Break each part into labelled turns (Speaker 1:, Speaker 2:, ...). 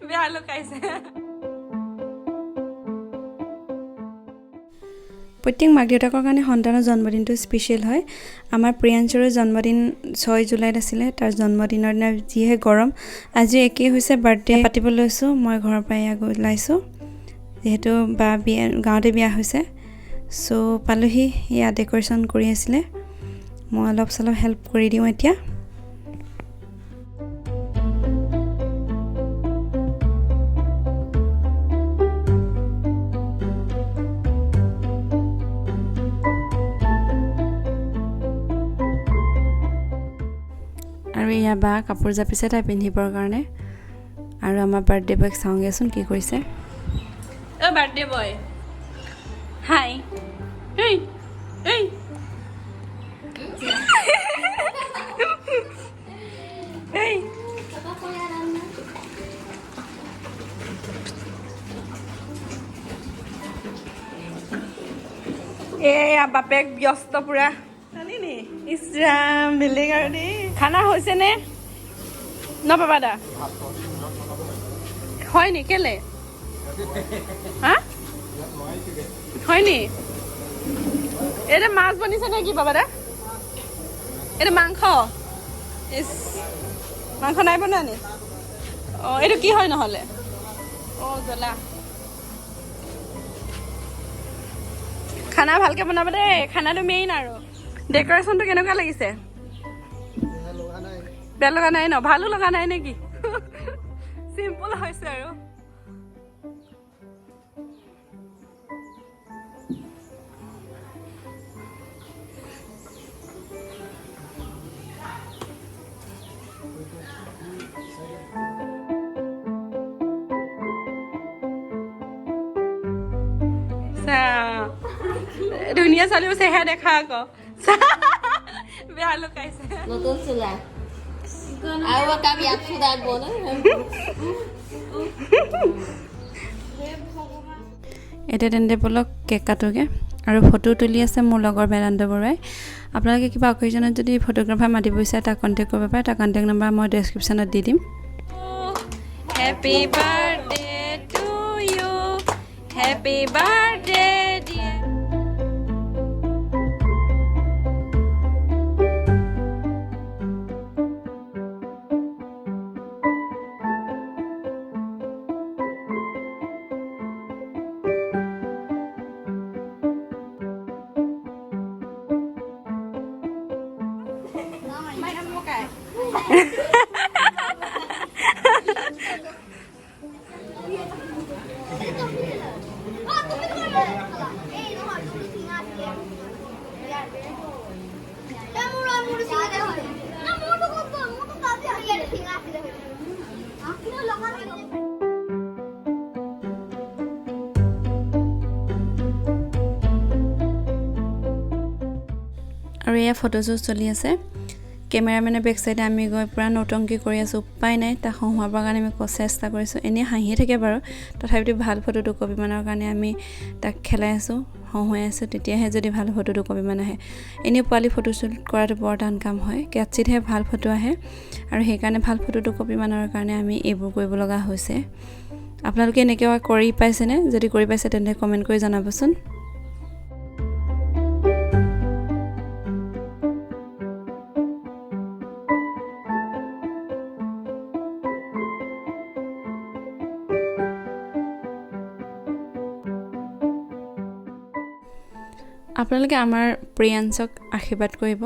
Speaker 1: বেয়া লুকাইছে।
Speaker 2: প্ৰত্যেক মাক দেউতাকৰ কাৰণে সন্তানৰ জন্মদিনটো স্পেচিয়েল হয়। আমাৰ প্ৰিয়াংশুৰো জন্মদিন 6 জুলাইত আছিলে। তাৰ জন্মদিনৰ দিনা যিহে গৰম, আজিও একেই হৈছে। বাৰ্থডে পাতিব লৈছোঁ। মই ঘৰৰ পৰাই এয়া ওলাইছোঁ, যিহেতু বা বিয়া গাঁৱতে বিয়া হৈছে। চ' পালোহি, এয়া ডেক'ৰেশ্যন কৰি আছিলে। মই অলপ চলপ হেল্প কৰি দিওঁ এতিয়া। আৰু এয়া বা কাপোৰ জাপিছে তাই পিন্ধিবৰ কাৰণে। আৰু আমাৰ বাৰ্থডে বয়ক চাওঁগেচোন কি কৰিছে।
Speaker 1: অ বাৰ্থডে বয়, হাই। এই এই এই, এয়া বাপেক ব্যস্ত পুৰা জানি। ইছৰাম, বেলেগ আৰু দেই। খানা হৈছেনে ন বাবা দা? হয় নি? কেলে হা? হয় নি? এইটো মাছ বনিছে নে কি বাবা দা? এইটো মাংস? ইছ, মাংস নাই বনোৱা নি? অঁ, এইটো কি হয় নহ'লে? অঁ, জ্বলা। খানা ভালকে বনাব দেই, খানাটো মেইন। আৰু ডেক'ৰেশ্যনটো কেনেকুৱা লাগিছে? বেয়া লগা নাই ন? ভালো লগা নাই নেকি? চিম্পুল হৈছে আৰু। চা, ধুনীয়া ছোৱালীবোৰ চেহেৰা দেখা আকৌ। চা, বেয়া লুকাইছে।
Speaker 3: নতুন চুলা আৰু কাম ইয়াত সুধাকব না।
Speaker 2: এতিয়া তেন্তে ব'লক কেক কাটোগৈ। আৰু ফটো তুলি আছে মোৰ লগৰ বেদান্ত বৰুৱাই। আপোনালোকে কিবা অকেজনত যদি ফটোগ্ৰাফাৰ মাতিব বিচাৰে, তাক কণ্টেক্ট কৰিব পাৰে। তাৰ কণ্টেক্ট নাম্বাৰ মই ডেছক্ৰিপশ্যনত দি দিম।
Speaker 1: Happy birthday to you, happy birthday dear.
Speaker 2: আৰু এয়া ফটোশ্বুট চলি আছে। কেমেৰামেনে বেক চাইডে, আমি গৈ পূৰা নৌটংকি কৰি আছোঁ। উপায় নাই, তাক হহুৱাবৰ কাৰণে আমি চেষ্টা কৰিছোঁ। এনেই হাঁহিয়ে থাকে বাৰু, তথাপিতো ভাল ফটো দুকপিমানৰ কাৰণে আমি তাক খেলাই আছোঁ, হহুৱাই আছোঁ। তেতিয়াহে যদি ভাল ফটো দুকপিমান আহে। এনেই পোৱালি ফটোশ্বুট কৰাটো বৰ টান কাম হয়, কেটচিতহে ভাল ফটো আহে। আৰু সেইকাৰণে ভাল ফটো দুকপিমানৰ কাৰণে আমি এইবোৰ কৰিব লগা হৈছে। আপোনালোকে এনেকৈ কৰি পাইছেনে? যদি কৰি পাইছে, তেন্তে কমেণ্ট কৰি জনাবচোন। আপোনালোকে আমাৰ প্ৰিয়াংশক আশীৰ্বাদ কৰিব।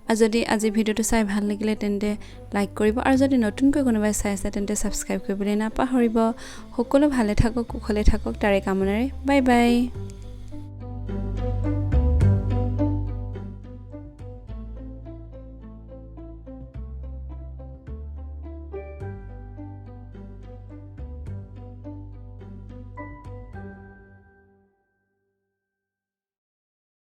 Speaker 2: আৰু যদি আজি ভিডিঅ'টো চাই ভাল লাগিলে, তেন্তে লাইক কৰিব। আৰু যদি নতুনকৈ কোনোবাই চাই আছে, তেন্তে ছাবস্ক্ৰাইব কৰিবলৈ নাপাহৰিব। সকলো ভালে থাকক, কুশলে থাকক, তাৰে কামনাৰে বাই বাই।